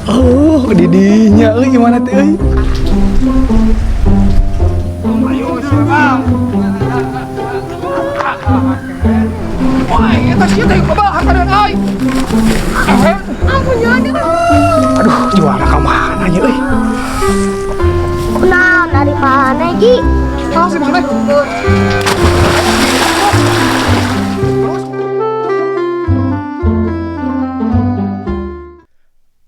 Oh, didinya euy gimana teh euy? Ayo siapa? Wah, eta sia teh kumaha hakanan euy. Ampun jangan itu. Aduh, juara ka mana nya euy? Nah, dari mana Ji? Ah, si mana?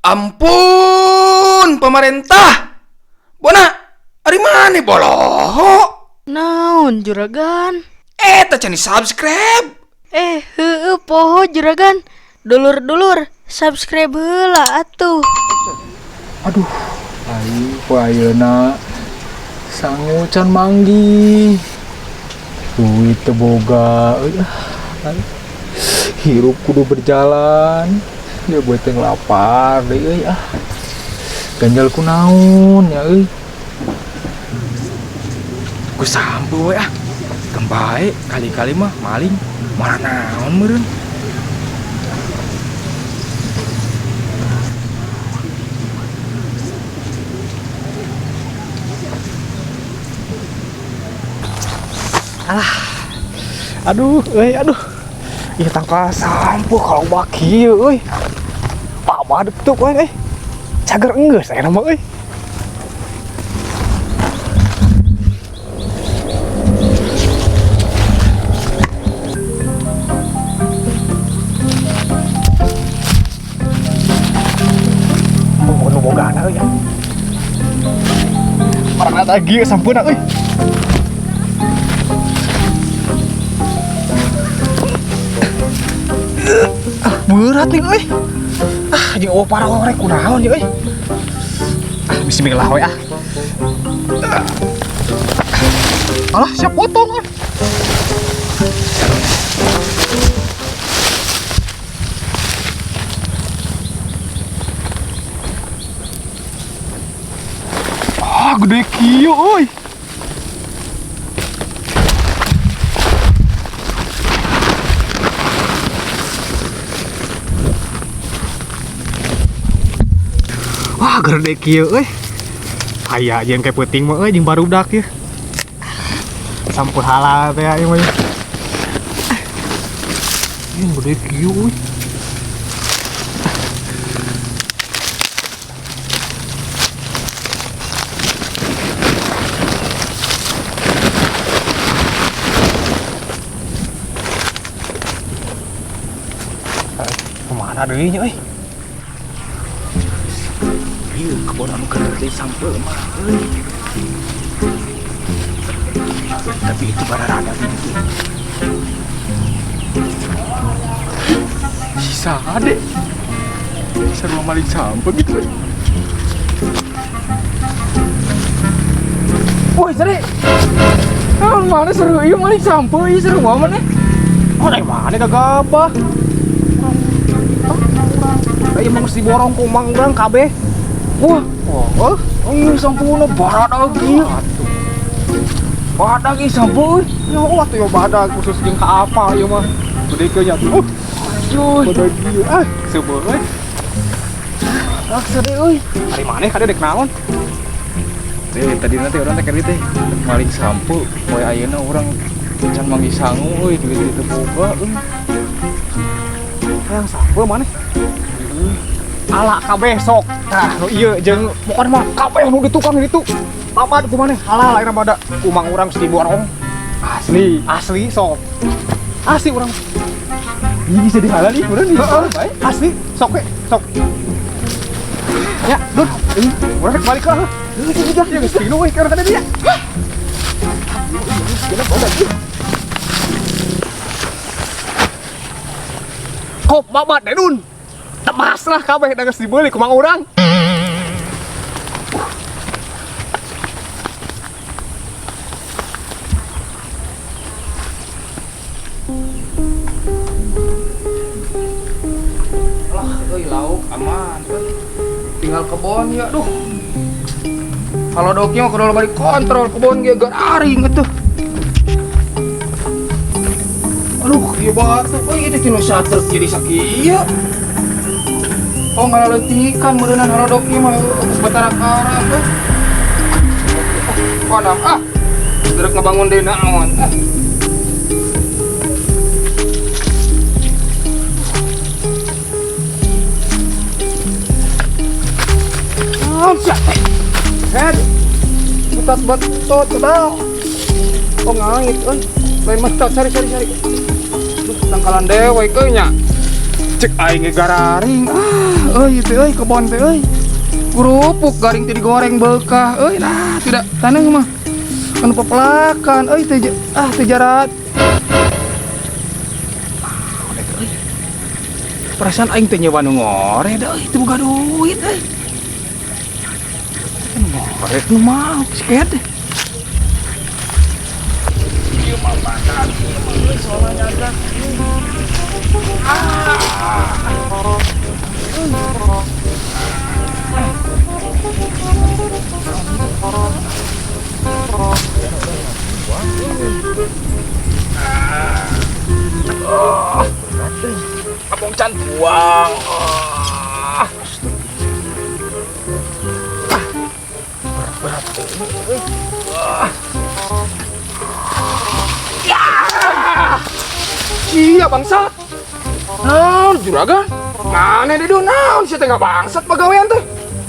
Ampun pemerintah. Bona, ari mana boloho? Naon juragan? Eta can di subscribe. Eh, heueuh poho juragan. Dulur-dulur, subscribe heula atuh. Aduh, aing poe ayeuna sangu can manggih. Duit teu boga euy ah. Hirup kudu berjalan. Ya buat yang lapar deh euy ah. Ganjal ku naon ya euy. Ku sampo we ah. Keun bae kali-kali mah maling malah naon meureun. Alah. Aduh, euy, aduh. Ih, tangkal sampo kalau baki euy. Pabad tuh euy. Cager enggeus aya mah euy. Oh, nu bogana euy. Marana lagi sampeuna euy. Ah, berat nih euy. Ah, jeung eueuh parah rek kunaon ieu euy. Ah, bismillah we ah. Alah, siap potong ah. Ah, gede kieu euy. Wah, gede kieu euy. Aya jeung kayak peuting mah euy jeung barudak ieu. Sampur halal teh ieu mah. Ieu gede kieu euy. Kemana deui nya euy? Ieu kebon anu gede sampe mah euy. Tapi itu bararada gitu. Sisa ade. Seru maling sampe gitu. Woi, sare. Naon mana seru ieu maling sampe ieu seru mana? Oh, dari mana gagabah? Oh, ieu mah geus diborong ku mang urang kabeh. Wah, oh, oh, sampuna badak ieu. Badak ieu sampun. Ya Allah tuh ya badak khusus jeung ka apa ieu mah. Gede kieu nya tuh. Cuy. Badak ieu ah, seubeul euy. Ah, sade euy. Ari maneh kade dek naon? Teh tadi nanti urang teh keur teh maling sampo poe ayeuna urang can manggih sangu euy duit teu boga euy. Hayang sampo maneh? Ala kabeh sok. Tah nu ieu jeung pokona mah kabeh nu di tukang ditu. Babad ku maneh halal ayeuna mah da kumang urang geus diborong. Asli. Asli sok. Asli urang. Ini bisa dihalal ih urang nih. Heeh. Asli sok we, sok. Ya, Dun. Urang rek balik ka. Heuh, ya geus pinuh we ka urang tadi dia. Kop babad Dun. Tebas lah kabeh da geus dibeuli ku mang urang. Lah euy lauk aman euy. Tinggal kebon ya aduh. Kalau doki mah kudu loba dikontrol kebon ge gararing atuh. Aduh, ieu batu euy ieu teh tinu satrek jadi sakieu. Oh, ngalateutikan meureunan harodok ieu mah geus batara karam euy. Konam ah. Derek ngabangun deui naon ah. Naon sia teh? Head. Butat betot tebal. Oh ngait euy. Lain metot cari cari cari. Duh, tangkalan dewe euy nya. Cek aing ge gararing. Ah, euy teh euy kebon teh euy. Kerupuk garing teh digoreng beukah euy. Nah, tidak taneuh mah. Anu pepelakan euy teh ah teh jarat. Ah, euy. Perasaan aing teh nyewa nu ngored euy, teu boga duit euy. Nu ngored nu mau si Ket teh. Ieu mah badak ieu mah euy soalnya nyadak. Abong can buang. Berat Ya. Sia bangsat. Naon juragan? Mana dedu naon sia teh bangsat pagawean teh?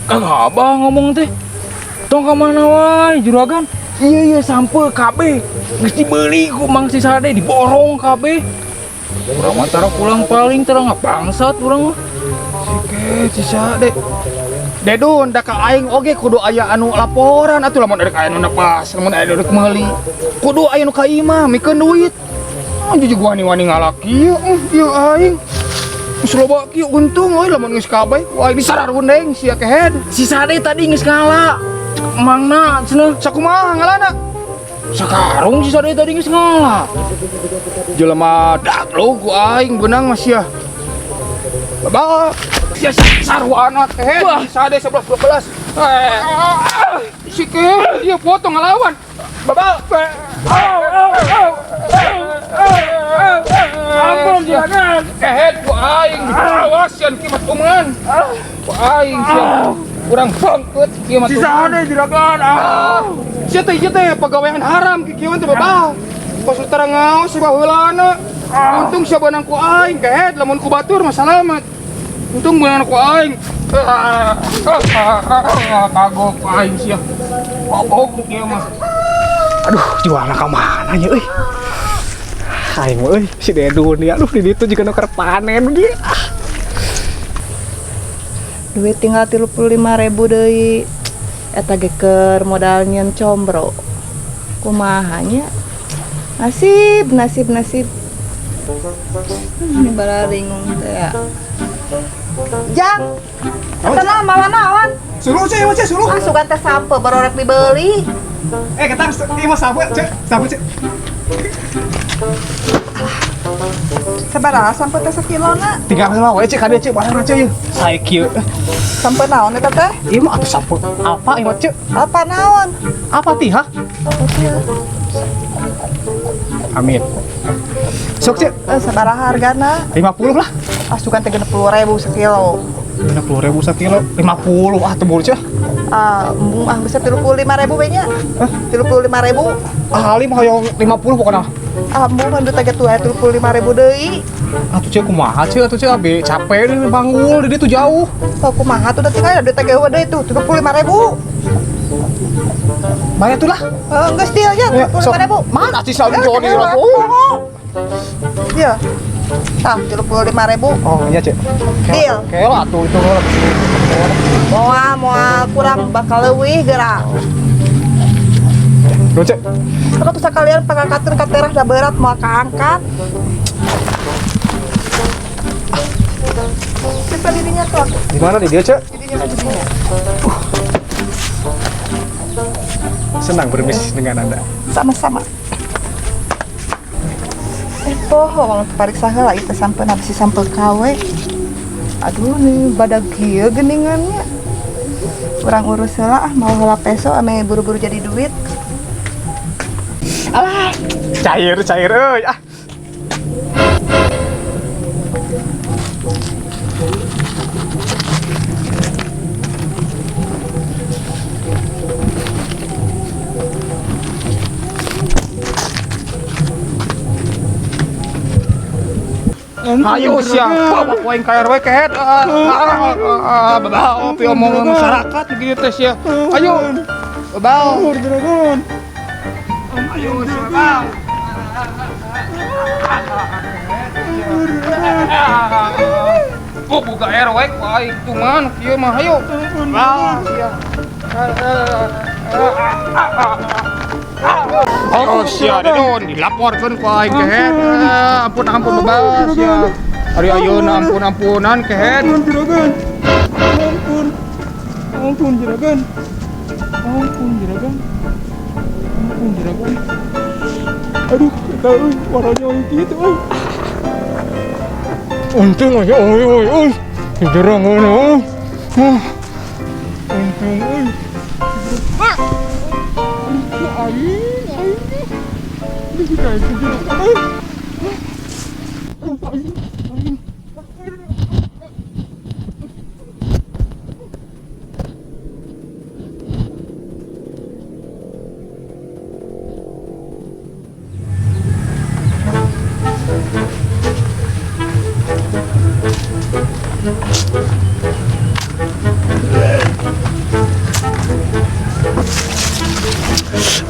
Kang abah ngomong teh. Tong ka mana wae juragan? Iya iya sampeu kabeh. Geus dibeli ku Mang si Sade diborong kabeh. Urang mah tara pulang paling tara bangsat urang mah. Si ke si Sade. Dedun da ka aing oge kudu aya anu laporan atuh lamun arek aya nu nepas, lamun aya nu rek meuli. Kudu aya nu ka imah mikeun duit. Ah jujug wani-wani ngalak kieu ieu aing. Geus loba kieu untung euy lamun geus kabeh ku aing disararundeng sia kehed. Si Sade tadi geus ngala. Mangna cenah sakumaha ngalana? Sakarung si Sade tadi geus ngala. Jelema daglog ku aing beunang mah sia. Bapak sia sarwana kehed. Sade 11 12. Si ke ieu potong ngalawan. Bapak. Ampun juragan. Kehed ku aing awas sian kieu mah tuman. Ku aing sia urang bangkeut kieu mah. Si Sade juragan. Sia teh ieu teh pagawean haram kikieuan teh babah. Pas tara ngaos baheulana. Untung sia beunang ku aing kehed lamun ku batur mah salamat. Untung beunang ku aing. Kagok ku aing sia. Kagok kieu mah. Aduh, jualna ka mana nya euy? Aing mah euy, si Dedun ya, aduh di ditu juga nu keur panen dia. Duit tinggal 35.000 deui. Eta ge keur modal nyeun combro. Kumaha nya? Nasib, nasib, nasib. Ini bararingung teh ya. Jang. Eta naon mawa naon? Suluh ceu, ieu mah ceu, suluh. Ah, sugan teh sampe baru rek dibeli. Ketang, ieu mah sapu, ceu, sapu ceu. Sabaraha sampe teh sakilona? Tinggal heula we ceu ka dieu ceu, barang ceu ieu. Sae kieu. Sampe naon eta teh? Ieu mah atuh sampe apa ieu mah ceu? Apa naon? Apa tih, ha? Amin. Sok ceu. Sabaraha hargana? 50 lah. Ah, sugan teh 60.000 sakilo. 60.000 sakilo, 50 ah teu bolu ceu. Ah, embung ah bisa 35.000 we nya. Hah? 35.000. Ah, alim hoyong 50 pokona. Ah, embung mah duit teh atuh 35.000 deui. Atuh ceu kumaha ceu atuh ceu abe capek deui banggul di ditu jauh. Oh, kumaha tuh da tinggal duit teh eueuh deui tuh 35.000. Bayar tuh lah. Geus deal nya 35.000. Mana sih saldo di rabu? Iya. Tah, 35.000. Oh, iya, Cek. Deal. Kela atuh itu lah. Moal, moal kurang bakal leuwih geura. Duh, Cek. Aku tuh sekalian pangangkateun ka terah da berat moal kaangkat. Siapa dirinya tuh aku? Di mana di dia, Cek? Dirinya, dirinya. Senang berbisnis dengan Anda. Sama-sama. Poho pariksa heula ieu teh sampeun habis sampeu kawe. Aduh nih badag kieu geuningannya. Urang urus heula ah, mau heula peso ame buru-buru jadi duit. Alah, cair cair euy ah. Ayo sia, bawa ku aing ka RW kehed. Babal pi omongan masyarakat gitu teh sia. Ayo. Babal. Juragan. Ayo sia, babal. Oh, buka RW ku aing tuman kieu mah ayo. Babal sia. Oh sia, Didon dilaporkeun ku aing kehed. Ampun ampun babal sia. Ari ayeuna ampun ampunan kehed. Ampun juragan. Ampun. Ampun juragan. Ampun juragan. Ampun juragan. Aduh, eta euy, waranya euy kitu euy. Untung aja oi oi oi. Jurang euy. Untung euy. Aduh, aing, aing. Aduh, kayak juragan euy. Aduh, aing, aing.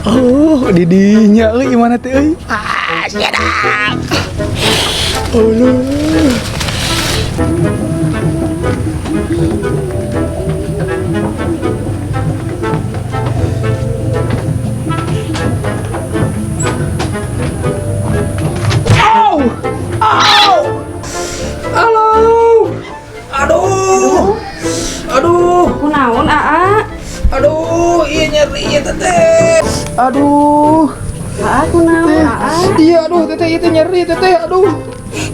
Oh, didinya euy mana teh euy? Ah, siadak. Oh, no. Au! Au! Halo! Aduh! Aduh! Kunaon Aa? Aduh, iya nyeri ieu teteh. Aduh. Aa kunaon Aa? Iya, aduh teteh ieu teh nyeri teteh. Aduh.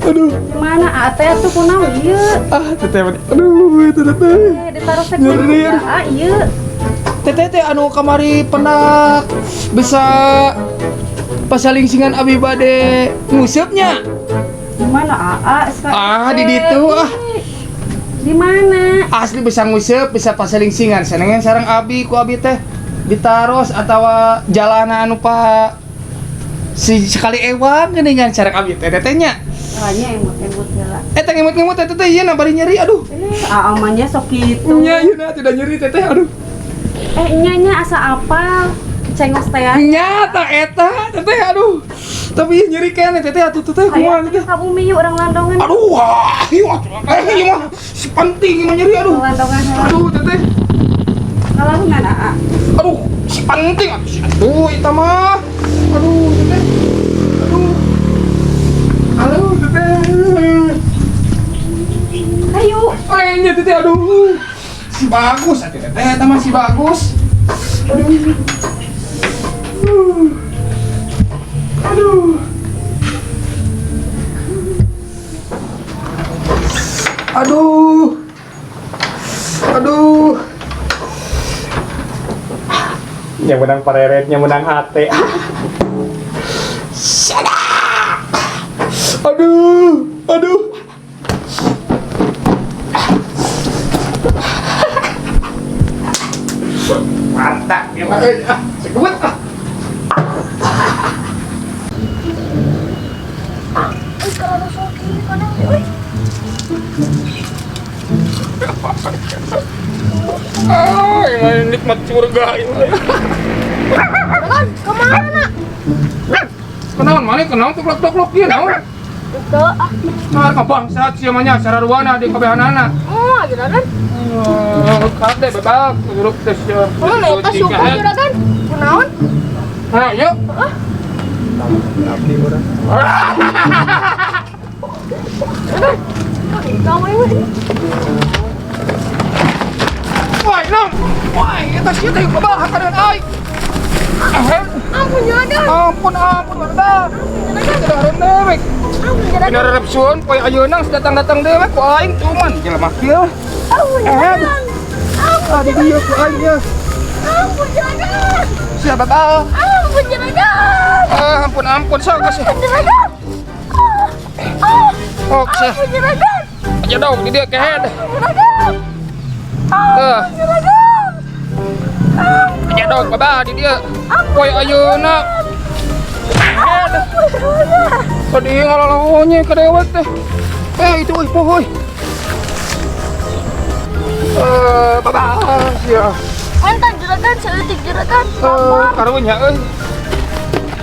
Aduh. Mana Aa teh atuh kunaon ieu? Ah, teteh aduh itu teteh. Eh, ditaruh teh Nyeri. Aa ieu. Teteh teh anu kamari pendak bisa pasalingsingan abi bade nguseupnya. Di mana Aa? Ah, di ditu ah. Di mana? Asli bisa nguseup, bisa pasalingsingan. Senengan sareng abi ku abi teh ditaros atawa jalana anu pa si sekali ewang geuningan sareng abi teh teteh nya. Soalnya emut-emut heula. Eta ngemut-ngemut teh teteh ieu na bari nyeri aduh. Eh, Aa mah nya sok kitu. Nya ieu na tidak nyeri teteh aduh. Eh, nya nya asa apal? Cengos teh. Nya ta eta teteh aduh. Tapi ieu nyeri keneh teteh atuh teteh kumaha teteh. Ka bumi yuk urang landongan. Aduh, wah, ieu ieu mah si penting ieu mah nyeri aduh. Landongan heula. Aduh teteh. Kalandongan Aa. Aduh, si penting aduh eta mah. Aduh teteh. Aduh. Aduh teteh. Hayu. Oh, nya teteh aduh. Si bagus atuh teteh eta mah si bagus. Aduh. Aduh. Aduh. Aduh. Yang menang pareret, yang menang hate. Aduh, aduh. Mantap, ya Pak. Ah, sekuat ah. Euy, kalau sok ieu kadang euy. Ah, ini nikmat surga ini. Juragan, kemana? Kenaon mana kenaon tuh klok-klok ieu naon? Teu ah. Nah, kabangsat sia mah nya sararuana di kabehanana. Oh, juragan. Oh, kade bebak hirup teh sia. Oh, eta syukur juragan. Kunaon? Nah, yuk. Abdi urang. Juragan. Kamu ini. Woi, nong. Woi, eta sia teh bebak hakareun aing. Ampun juragan. Ampun, ampun, bebak. Tidak dewek. Ampun juragan. Dina rerepsuan poe ayeuna geus datang-datang dewek ku aing cuman jelema kieu. Ampun juragan. Ah, di dieu ku aing ya. Ampun juragan. Siapa tahu? Ampun juragan. Ah, ampun, ampun, sok geus. Ampun juragan. Ah, Oh, sia. ampun juragan. Aja dong di dieu kehed. Juragan. Eh, Juragan. aja dong babah di dieu. Poe ayeuna. Kehed. Tadi ngalalahonya ke dewek teh. Itu euy poho euy. Babas ya. Entah juragan, saeutik juragan. Karunya euy.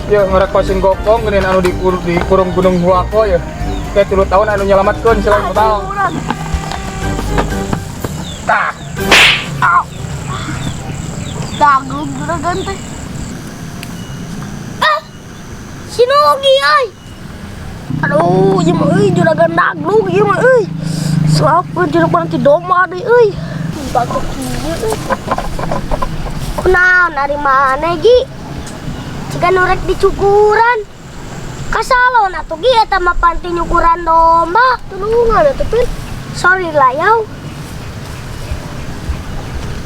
Ya ngerakosin gokong geuning anu dikurung Gunung Huako ya. Kayak 3 tahun anu nyelamatkeun selain babal. Tah. Au. Daglug juragan teh. Ah. Sinugi euy. Aduh, ieu mah euy juragan daglug ieu mah euy. Suap juragan ti domba deui euy. Bagok kieu euy. Kunaon ari maneh Gi? Ciga nu rek dicukuran. Kasalon atuh Gi eta mah panti nyukuran domba. Tulungan atuh Pin. Sorry layau.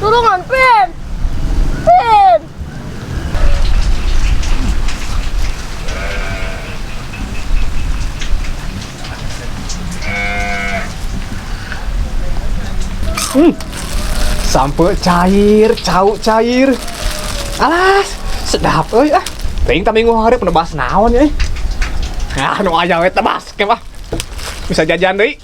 Tulungan Pin. Pin. Sampai cair, cau cair. Alas, sedap euy ah. Teuing tah minggu hareup nebas naon euy. Ah, nu aya we tebas ke mah. Bisa jajan deui.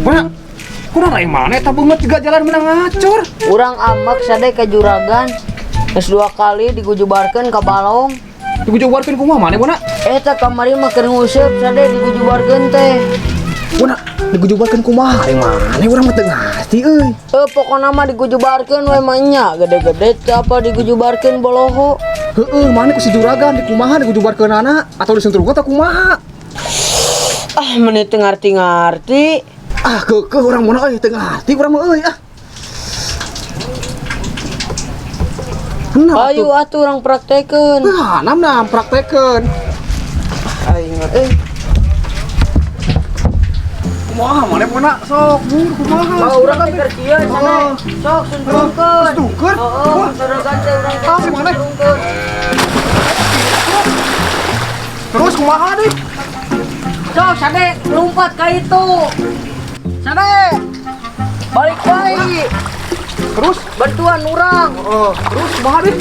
Mana? Kurang lain mana eta beungeut juga jalan menang ngacur. Urang amak sade ka juragan. Geus 2 kali digujubarkeun ka balong. Digujubarkeun kumaha maneh, Bona? Eta kamari mah keur nguseup sade digujubarkeun teh. Bona, digujubarkeun kumaha lain maneh urang mah teu ngarti euy. Pokona mah digujubarkeun we mah nya, gede-gede teh apa digujubarkeun boloho. Heeh, maneh ku si juragan dikumaha digujubarkeunana atau disentrungkeun teh kumaha? Ah, meni teu ngarti-ngarti. Ah, keukeuh urang mah euy, teu ngarti urang mah euy ah. Kenapa Ayo tuh? atuh urang praktekeun. Nah, nam praktekeun. Aing mah euy. Kumaha maneh pokona sok bur kumaha. Oh, urang teh keur kieu sana. Oh. Sok suntrungkeun. Suntrungkeun? Heeh, Wah. juragan teh urang teh Ah, si maneh. suntrungkeun. Terus kumaha deui? Sok sade lompat ka itu. Sade. Balik wae. Terus bantuan urang. Heeh, terus kumaha deui?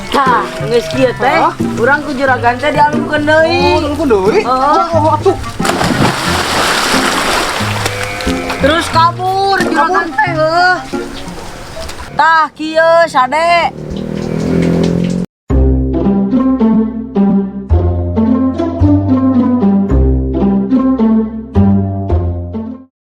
Tah, geus kieu teh, Hah? urang ku juragan teh dialungkeun deui. Oh, dialungkeun deui? Heeh. Oh, atuh. Terus kabur juragan teh heuh. Tah kieu sade.